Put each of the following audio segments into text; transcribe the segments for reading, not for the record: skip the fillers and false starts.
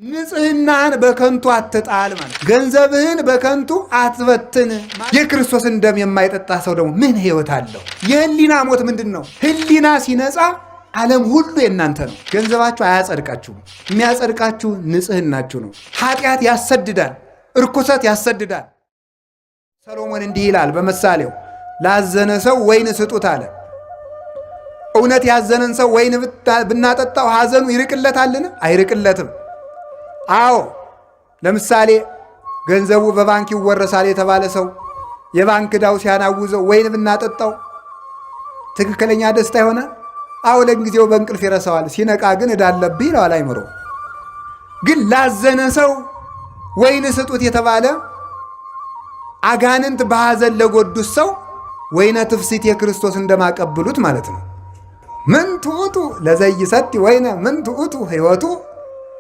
ንጽህናህን በከንቱ አትጣል ማለት ገንዘብህን በከንቱ አትበትን። የክርስቶስን ደም የማይጠጣ ሰው ደግሞ ምን ሕይወት አለው? የህሊና ሞት ምንድን ነው? ህሊና ሲነጻ ዓለም ሁሉ የእናንተ ነው። ገንዘባችሁ አያጸድቃችሁም። የሚያጸድቃችሁ ንጽህናችሁ ነው። ኃጢአት ያሰድዳል፣ እርኩሰት ያሰድዳል። ሰሎሞን እንዲህ ይላል በምሳሌው፣ ላዘነ ሰው ወይን ስጡት አለ። እውነት ያዘነን ሰው ወይን ብናጠጣው ሐዘኑ ይርቅለታልን? አይርቅለትም። አዎ ለምሳሌ ገንዘቡ በባንክ ይወረሳል የተባለ ሰው የባንክ ዕዳው ሲያናውዘው ወይን ብናጠጣው ትክክለኛ ደስታ ይሆናል? አዎ ለጊዜው በእንቅልፍ ይረሳዋል። ሲነቃ ግን ዕዳ አለብህ ይለዋል አይምሮ። ግን ላዘነ ሰው ወይን ስጡት የተባለ አጋንንት በሐዘን ለጎዱት ሰው ወይነ ትፍሲት የክርስቶስ እንደማቀብሉት ማለት ነው። ምን ትዑቱ ለዘይሰቲ ወይነ ምን ትዑቱ ሕይወቱ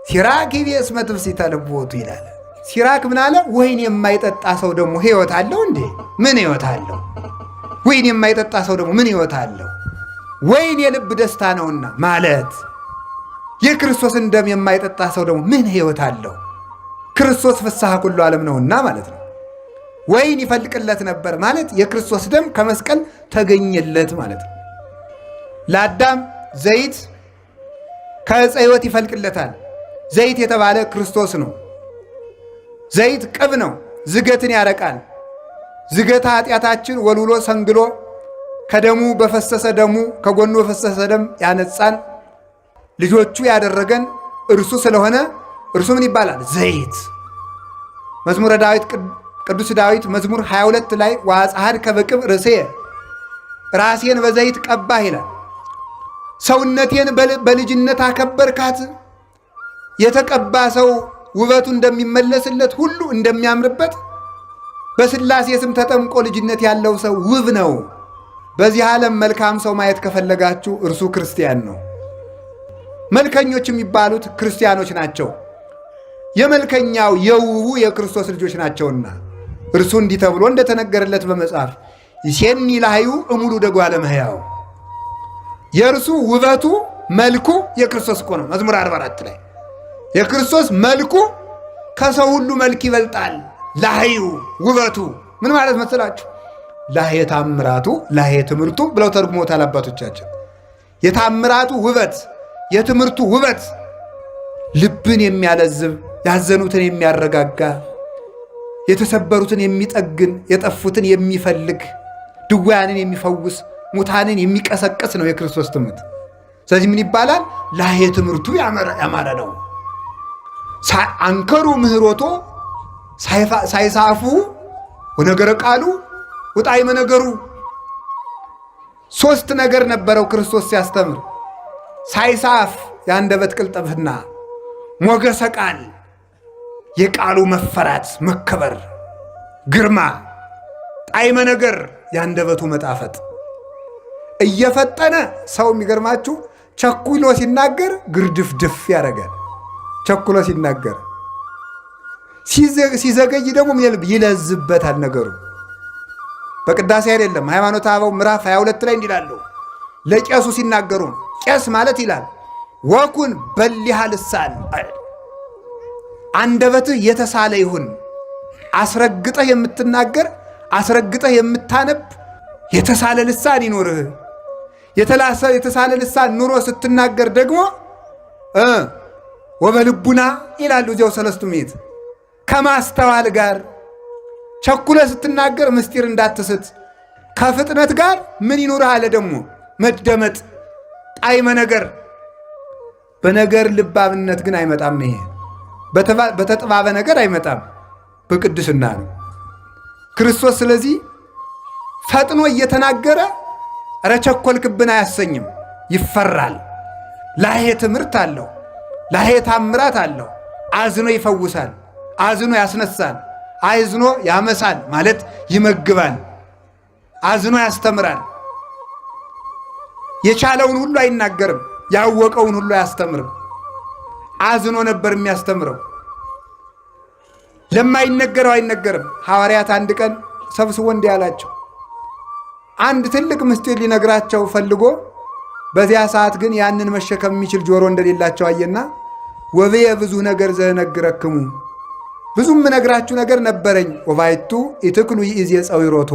ሲራክ ይቤ እስመ ትፍሥሕተ ልቦቱ ይላል። ሲራክ ምን አለ? ወይን የማይጠጣ ሰው ደግሞ ሕይወት አለው እንዴ? ምን ሕይወት አለው? ወይን የማይጠጣ ሰው ደግሞ ምን ሕይወት አለው? ወይን የልብ ደስታ ነውና ማለት የክርስቶስን ደም የማይጠጣ ሰው ደግሞ ምን ሕይወት አለው? ክርስቶስ ፍስሐ ኩሉ ዓለም ነውና ማለት ነው። ወይን ይፈልቅለት ነበር ማለት የክርስቶስ ደም ከመስቀል ተገኘለት ማለት ነው። ለአዳም ዘይት ከዕፀ ሕይወት ይፈልቅለታል። ዘይት የተባለ ክርስቶስ ነው። ዘይት ቅብ ነው፣ ዝገትን ያረቃል። ዝገታ ኃጢአታችን ወልውሎ ሰንግሎ ከደሙ በፈሰሰ ደሙ ከጎኑ በፈሰሰ ደም ያነጻን ልጆቹ ያደረገን እርሱ ስለሆነ እርሱ ምን ይባላል? ዘይት። መዝሙረ ዳዊት ቅዱስ ዳዊት መዝሙር 22 ላይ ወአጽሐድከ በቅብ ርእስየ፣ ራሴን በዘይት ቀባህ ይላል። ሰውነቴን በልጅነት አከበርካት። የተቀባ ሰው ውበቱ እንደሚመለስለት ሁሉ እንደሚያምርበት በሥላሴ ስም ተጠምቆ ልጅነት ያለው ሰው ውብ ነው። በዚህ ዓለም መልካም ሰው ማየት ከፈለጋችሁ እርሱ ክርስቲያን ነው። መልከኞች የሚባሉት ክርስቲያኖች ናቸው። የመልከኛው የውቡ የክርስቶስ ልጆች ናቸውና እርሱ እንዲህ ተብሎ እንደተነገረለት በመጽሐፍ ይሴኒ ላህዩ እሙሉ ደጓለ እመሕያው፣ የእርሱ ውበቱ መልኩ የክርስቶስ እኮ ነው። መዝሙር 44 ላይ የክርስቶስ መልኩ ከሰው ሁሉ መልክ ይበልጣል። ላህዩ ውበቱ ምን ማለት መሰላችሁ? ላህየ ታምራቱ ላህየ ትምህርቱ ብለው ተርጉሞታል አባቶቻችን። የታምራቱ ውበት የትምህርቱ ውበት ልብን የሚያለዝብ ያዘኑትን የሚያረጋጋ የተሰበሩትን የሚጠግን የጠፉትን የሚፈልግ ድውያንን የሚፈውስ ሙታንን የሚቀሰቅስ ነው የክርስቶስ ትምህርት። ስለዚህ ምን ይባላል? ላህየ ትምህርቱ ያማረ ነው። አንከሩ ምህሮቶ ሳይሳፉ ወነገረ ቃሉ ወጣዕመ ነገሩ። ሶስት ነገር ነበረው ክርስቶስ ሲያስተምር፣ ሳይሳፍ የአንደበት ቅልጥፍና፣ ሞገሰ ቃል የቃሉ መፈራት መከበር፣ ግርማ፣ ጣዕመ ነገር የአንደበቱ መጣፈጥ። እየፈጠነ ሰው የሚገርማችሁ ቸኩሎ ሲናገር ግርድፍድፍ ያደርጋል። ቸኩሎ ሲናገር ሲዘገይ ደግሞ ይለዝበታል ነገሩ። በቅዳሴ አይደለም ሃይማኖተ አበው ምዕራፍ 22 ላይ እንዲላሉ ለቄሱ ሲናገሩ ቄስ ማለት ይላል ወኩን በሊሃ ልሳን፣ አንደበትህ የተሳለ ይሁን፣ አስረግጠህ የምትናገር አስረግጠህ የምታነብ የተሳለ ልሳን ይኑርህ። የተሳለ ልሳን ኑሮ ስትናገር ደግሞ ወበልቡና ይላሉ እዚያው ሰለስቱ ምዕት ከማስተዋል ጋር ቸኩለ ስትናገር ምስጢር እንዳትስት ከፍጥነት ጋር ምን ይኑርህ አለ ደግሞ መደመጥ ጣዕመ ነገር። በነገር ልባብነት ግን አይመጣም። ይሄ በተጥባበ ነገር አይመጣም፣ በቅድስና ነው ክርስቶስ። ስለዚህ ፈጥኖ እየተናገረ ኧረ ቸኮልክብን አያሰኝም፣ ይፈራል። ላሄ ትምህርት አለው፣ ላሄ ታምራት አለው። አዝኖ ይፈውሳል፣ አዝኖ ያስነሳል፣ አዝኖ ያመሳል ማለት ይመግባል፣ አዝኖ ያስተምራል። የቻለውን ሁሉ አይናገርም፣ ያወቀውን ሁሉ አያስተምርም። አዝኖ ነበር የሚያስተምረው። ለማይነገረው አይነገርም። ሐዋርያት አንድ ቀን ሰብስቦ እንዲህ አላቸው። አንድ ትልቅ ምስጢር ሊነግራቸው ፈልጎ በዚያ ሰዓት ግን ያንን መሸከም የሚችል ጆሮ እንደሌላቸው አየና ወብየ ብዙ ነገር ዘነግረክሙ ብዙ የምነግራችሁ ነገር ነበረኝ። ወባሕቱ ኢትክሉ ይእዜ ጸዊሮቶ፣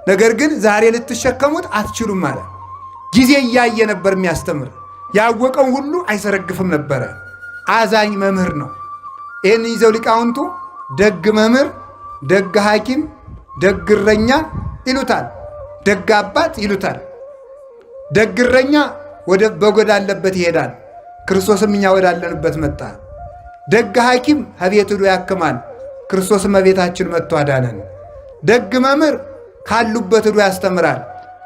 ነገር ግን ዛሬ ልትሸከሙት አትችሉም አለ። ጊዜ እያየ ነበር የሚያስተምር። ያወቀውን ሁሉ አይሰረግፍም ነበረ። አዛኝ መምህር ነው። ይህን ይዘው ሊቃውንቱ ደግ መምህር፣ ደግ ሐኪም፣ ደግ እረኛ ይሉታል። ደግ አባት ይሉታል። ደግ እረኛ ወደ በግ ወዳለበት ይሄዳል። ክርስቶስም እኛ ወዳለንበት መጣ። ደግ ሐኪም ከቤት ሄዶ ያክማል። ክርስቶስም ከቤታችን መጥቶ አዳነን። ደግ መምህር ካሉበት ሄዶ ያስተምራል።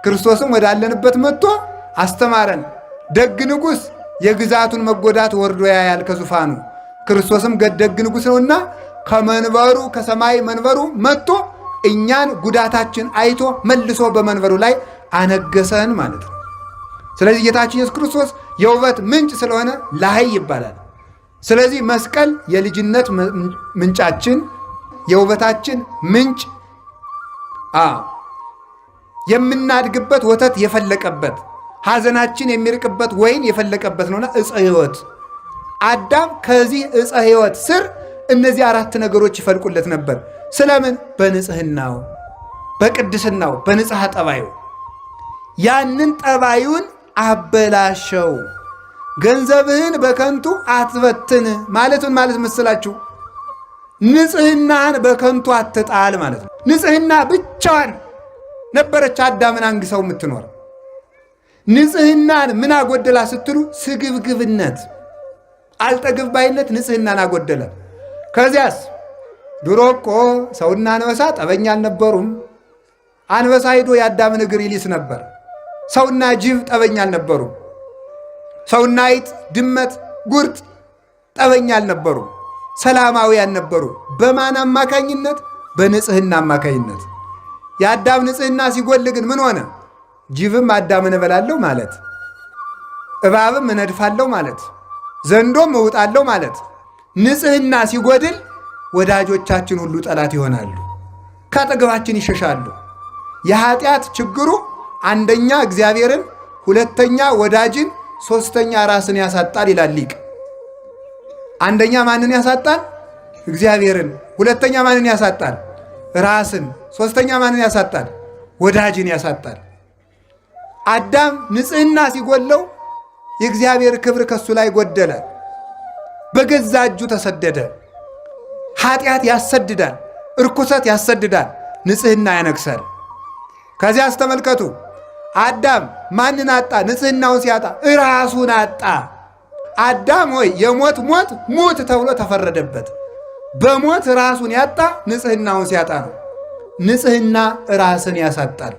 ክርስቶስም ወዳለንበት መጥቶ አስተማረን። ደግ ንጉሥ የግዛቱን መጎዳት ወርዶ ያያል ከዙፋኑ። ክርስቶስም ደግ ንጉሥ ነውና ከመንበሩ ከሰማይ መንበሩ መጥቶ እኛን ጉዳታችን አይቶ መልሶ በመንበሩ ላይ አነገሰን ማለት ነው። ስለዚህ ጌታችን ኢየሱስ ክርስቶስ የውበት ምንጭ ስለሆነ ላህይ ይባላል። ስለዚህ መስቀል የልጅነት ምንጫችን፣ የውበታችን ምንጭ፣ የምናድግበት ወተት የፈለቀበት፣ ሐዘናችን የሚርቅበት ወይን የፈለቀበት ነውና ዕፀ ሕይወት። አዳም ከዚህ ዕፀ ሕይወት ስር እነዚህ አራት ነገሮች ይፈልቁለት ነበር። ስለምን? በንጽህናው፣ በቅድስናው፣ በንጽሐ ጠባዩ። ያንን ጠባዩን አበላሸው። ገንዘብህን በከንቱ አትበትን ማለቱን ማለት መስላችሁ? ንጽህናህን በከንቱ አትጣል ማለት ነው። ንጽህና ብቻዋን ነበረች አዳምን አንግሰው የምትኖር። ንጽህናን ምን አጎደላ ስትሉ ስግብግብነት፣ አልጠግብ ባይነት ንጽህናን አጎደለ። ከዚያስ ድሮ እኮ ሰውና አንበሳ ጠበኛ አልነበሩም። አንበሳ ሂዶ የአዳምን እግር ይልስ ነበር። ሰውና ጅብ ጠበኛ አልነበሩም። ሰውና አይጥ፣ ድመት፣ ጉርጥ ጠበኛ አልነበሩም። ሰላማዊያን ነበሩ። በማን አማካኝነት? በንጽህና አማካኝነት። የአዳም ንጽህና ሲጎል ግን ምን ሆነ? ጅብም አዳምን እበላለሁ ማለት፣ እባብም እነድፋለሁ ማለት፣ ዘንዶም እውጣለሁ ማለት። ንጽህና ሲጎድል ወዳጆቻችን ሁሉ ጠላት ይሆናሉ፣ ከአጠገባችን ይሸሻሉ። የኃጢአት ችግሩ አንደኛ እግዚአብሔርን፣ ሁለተኛ ወዳጅን፣ ሶስተኛ ራስን ያሳጣል ይላል ሊቅ። አንደኛ ማንን ያሳጣል? እግዚአብሔርን። ሁለተኛ ማንን ያሳጣል? ራስን። ሶስተኛ ማንን ያሳጣል? ወዳጅን ያሳጣል። አዳም ንጽህና ሲጎለው የእግዚአብሔር ክብር ከሱ ላይ ጎደለ። በገዛ እጁ ተሰደደ። ኃጢአት ያሰድዳል፣ እርኩሰት ያሰድዳል፣ ንጽህና ያነግሳል። ከዚያስ ተመልከቱ፣ አዳም ማንን አጣ? ንጽህናውን ሲያጣ እራሱን አጣ። አዳም ሆይ የሞት ሞት ሙት ተብሎ ተፈረደበት። በሞት ራሱን ያጣ ንጽህናውን ሲያጣ ነው። ንጽህና ራስን ያሳጣል።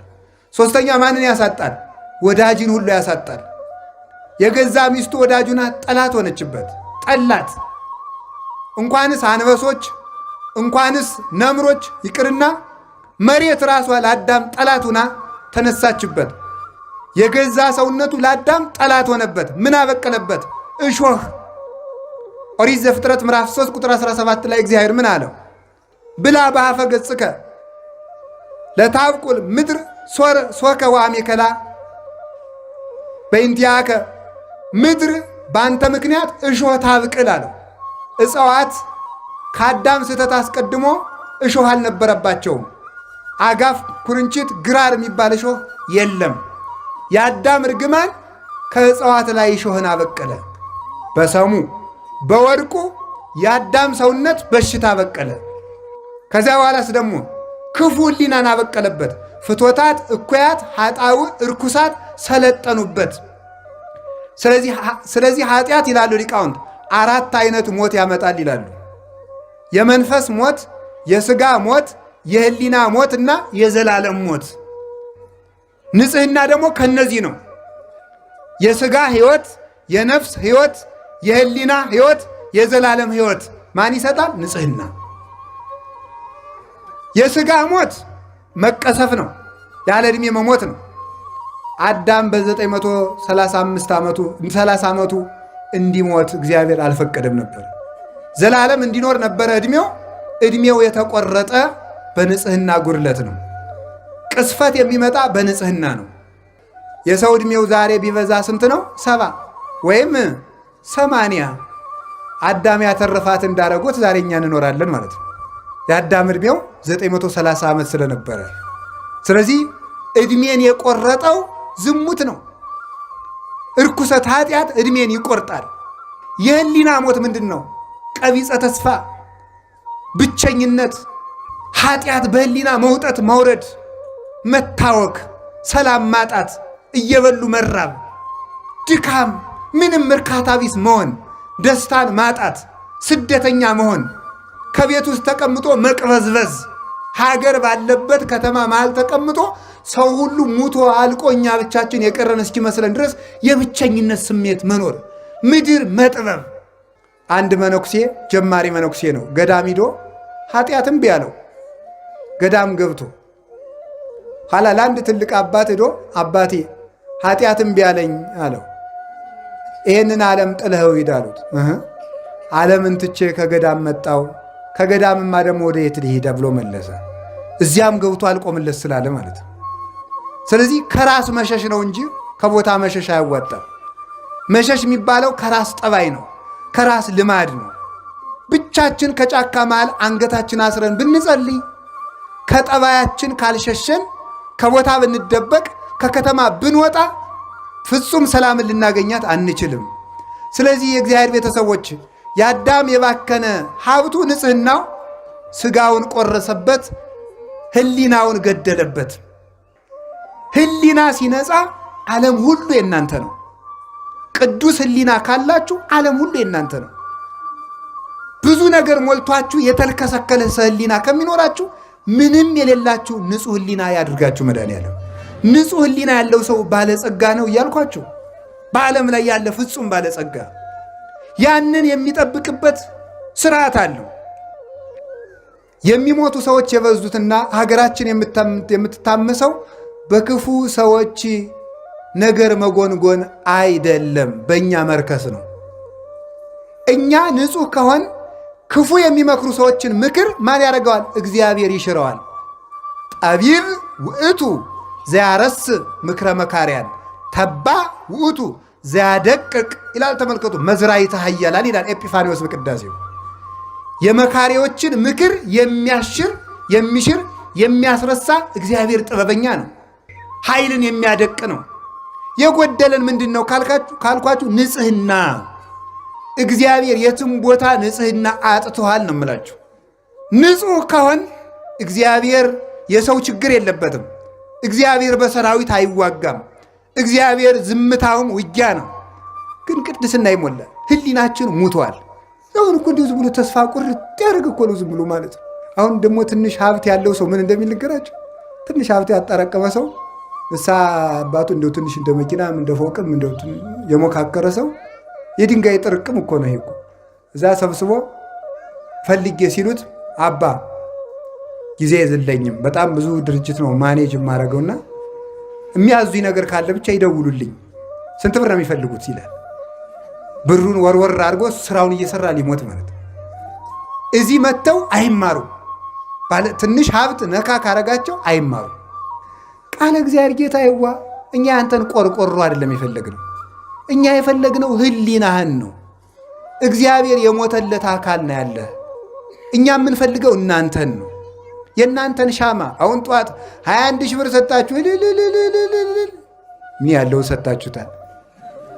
ሶስተኛ ማንን ያሳጣል? ወዳጅን ሁሉ ያሳጣል። የገዛ ሚስቱ ወዳጁና ጠላት ሆነችበት፣ ጠላት። እንኳንስ አንበሶች እንኳንስ ነምሮች ይቅርና መሬት ራሷ ለአዳም ጠላት ሆና ተነሳችበት። የገዛ ሰውነቱ ለአዳም ጠላት ሆነበት። ምን አበቀለበት? እሾህ። ኦሪት ዘፍጥረት ምዕራፍ 3 ቁጥር 17 ላይ እግዚአብሔር ምን አለው? ብላ በአፈ ገጽከ ለታብቁል ምድር ሶከ ወአሜከላ በእንቲአከ፣ ምድር በአንተ ምክንያት እሾህ ታብቅል አለው። እጽዋት ከአዳም ስህተት አስቀድሞ እሾህ አልነበረባቸውም። አጋፍ፣ ኩርንችት፣ ግራር የሚባል እሾህ የለም። የአዳም እርግማን ከእጽዋት ላይ እሾህን አበቀለ። በሰሙ በወርቁ የአዳም ሰውነት በሽታ በቀለ። ከዚያ በኋላስ ደግሞ ክፉ ሕሊናን አበቀለበት። ፍትወታት፣ እኩያት፣ ኃጣው፣ እርኩሳት ሰለጠኑበት። ስለዚህ ኃጢአት ይላሉ ሊቃውንት አራት አይነት ሞት ያመጣል ይላሉ። የመንፈስ ሞት፣ የስጋ ሞት፣ የህሊና ሞት እና የዘላለም ሞት። ንጽህና ደግሞ ከነዚህ ነው። የስጋ ህይወት፣ የነፍስ ህይወት፣ የህሊና ህይወት፣ የዘላለም ህይወት ማን ይሰጣል? ንጽህና። የስጋ ሞት መቀሰፍ ነው፣ ያለ ዕድሜ መሞት ነው። አዳም በ935 ዓመቱ 30 ዓመቱ እንዲሞት እግዚአብሔር አልፈቀደም ነበር። ዘላለም እንዲኖር ነበረ ዕድሜው። ዕድሜው የተቆረጠ በንጽህና ጉድለት ነው። ቅስፈት የሚመጣ በንጽህና ነው። የሰው ዕድሜው ዛሬ ቢበዛ ስንት ነው? 70 ወይም 80። አዳም ያተረፋት እንዳረጎት ዛሬ እኛ እንኖራለን ማለት ነው። የአዳም ዕድሜው 930 ዓመት ስለነበረ፣ ስለዚህ ዕድሜን የቆረጠው ዝሙት ነው። እርኩሰት ኃጢአት ዕድሜን ይቆርጣል። የህሊና ሞት ምንድን ነው? ቀቢጸ ተስፋ፣ ብቸኝነት፣ ኃጢአት በህሊና መውጠት መውረድ፣ መታወክ፣ ሰላም ማጣት፣ እየበሉ መራብ፣ ድካም፣ ምንም እርካታ ቢስ መሆን፣ ደስታን ማጣት፣ ስደተኛ መሆን፣ ከቤት ውስጥ ተቀምጦ መቅበዝበዝ፣ ሀገር ባለበት ከተማ መሃል ተቀምጦ ሰው ሁሉ ሙቶ አልቆ እኛ ብቻችን የቀረን እስኪመስለን ድረስ የብቸኝነት ስሜት መኖር፣ ምድር መጥበብ። አንድ መነኩሴ ጀማሪ መነኩሴ ነው። ገዳም ሂዶ ኃጢአትም ቢያለው ገዳም ገብቶ ኋላ ለአንድ ትልቅ አባት ሂዶ አባቴ ኃጢአትም ቢያለኝ አለው። ይህንን ዓለም ጥለኸው ሂድ አሉት። ዓለምን ትቼ ከገዳም መጣው፣ ከገዳምማ ደግሞ ወደ የት ልሂድ ብሎ መለሰ። እዚያም ገብቶ አልቆምለት ስላለ ማለት ነው። ስለዚህ ከራስ መሸሽ ነው እንጂ ከቦታ መሸሽ አያዋጣም። መሸሽ የሚባለው ከራስ ጠባይ ነው፣ ከራስ ልማድ ነው። ብቻችን ከጫካ መሃል አንገታችን አስረን ብንጸልይ ከጠባያችን ካልሸሸን፣ ከቦታ ብንደበቅ፣ ከከተማ ብንወጣ ፍጹም ሰላምን ልናገኛት አንችልም። ስለዚህ የእግዚአብሔር ቤተሰቦች የአዳም የባከነ ሀብቱ ንጽሕናው ስጋውን ቆረሰበት፣ ሕሊናውን ገደለበት። ሕሊና ሲነጻ ዓለም ሁሉ የእናንተ ነው። ቅዱስ ሕሊና ካላችሁ ዓለም ሁሉ የእናንተ ነው። ብዙ ነገር ሞልቷችሁ የተልከሰከለ ሕሊና ከሚኖራችሁ ምንም የሌላችሁ ንጹሕ ሕሊና ያድርጋችሁ መድኃኒዓለም። ንጹሕ ሕሊና ያለው ሰው ባለጸጋ ነው እያልኳችሁ፣ በዓለም ላይ ያለ ፍጹም ባለጸጋ ያንን የሚጠብቅበት ስርዓት አለው። የሚሞቱ ሰዎች የበዙትና ሀገራችን የምትታመሰው በክፉ ሰዎች ነገር መጎንጎን አይደለም፣ በእኛ መርከስ ነው። እኛ ንጹሕ ከሆን ክፉ የሚመክሩ ሰዎችን ምክር ማን ያደርገዋል? እግዚአብሔር ይሽረዋል። ጠቢብ ውእቱ ዘያረስ ምክረ መካርያን ተባ ውእቱ ዘያደቅቅ ይላል። ተመልከቱ፣ መዝራዕተ ኃያላን ይላል ኤጲፋኒዎስ በቅዳሴው። የመካሪዎችን ምክር የሚያሽር የሚሽር የሚያስረሳ እግዚአብሔር ጥበበኛ ነው። ኃይልን የሚያደቅ ነው። የጎደለን ምንድን ነው ካልኳችሁ፣ ንጽሕና። እግዚአብሔር የትም ቦታ ንጽሕና አጥቶሃል ነው የምላችሁ። ንጹሕ ከሆን እግዚአብሔር የሰው ችግር የለበትም። እግዚአብሔር በሰራዊት አይዋጋም። እግዚአብሔር ዝምታውም ውጊያ ነው። ግን ቅድስና ይሞላል። ሕሊናችን ሙቷል። አሁን እኮ እንዲሁ ዝም ብሎ ተስፋ ቁርጥ ያደርግ እኮ ነው ዝም ብሎ ማለት ነው። አሁን ደግሞ ትንሽ ሀብት ያለው ሰው ምን እንደሚል ንገራቸው። ትንሽ ሀብት ያጠራቀመ ሰው እሳ አባቱ እንደው ትንሽ እንደ መኪናም እንደ ፎቅም እንደው የሞካከረ ሰው የድንጋይ ጥርቅም እኮ ነው ይሄ እኮ። እዛ ሰብስቦ ፈልጌ ሲሉት አባ ጊዜ የለኝም በጣም ብዙ ድርጅት ነው manage የማደርገውና የሚያዙኝ ነገር ካለ ብቻ ይደውሉልኝ። ስንት ብር ነው የሚፈልጉት ይላል። ብሩን ወርወር አድርጎ ስራውን እየሰራ ሊሞት ማለት ነው። እዚህ መጥተው አይማሩ። ትንሽ ሀብት ነካ ካረጋቸው አይማሩ። ቃለ እግዚአብሔር ጌታ ይዋ እኛ ያንተን ቆርቆሮ አይደለም የፈለግነው። እኛ የፈለግነው ሕሊናህን ነው። እግዚአብሔር የሞተለት አካል ነው ያለህ። እኛ የምንፈልገው እናንተን ነው። የእናንተን ሻማ አሁን ጠዋት 21 ሺህ ብር ሰጣችሁ ምን ያለውን ሰጣችሁታል።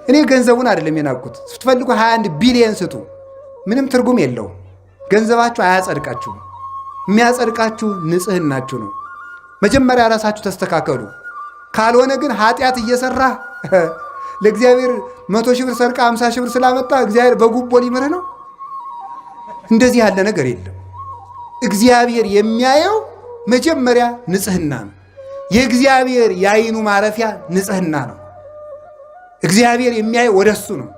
እኔ ገንዘቡን አይደለም የናቅኩት። ስትፈልጉ 21 ቢሊየን ስጡ፣ ምንም ትርጉም የለውም። ገንዘባችሁ አያጸድቃችሁም። የሚያጸድቃችሁ ንጽህናችሁ ነው። መጀመሪያ ራሳችሁ ተስተካከሉ። ካልሆነ ግን ኃጢአት እየሰራህ ለእግዚአብሔር 100,000 ብር ሰርቃ 50,000 ብር ስላመጣ እግዚአብሔር በጉቦ ሊምርህ ነው? እንደዚህ ያለ ነገር የለም። እግዚአብሔር የሚያየው መጀመሪያ ንጽህና ነው። የእግዚአብሔር የአይኑ ማረፊያ ንጽህና ነው። እግዚአብሔር የሚያየው ወደሱ ነው።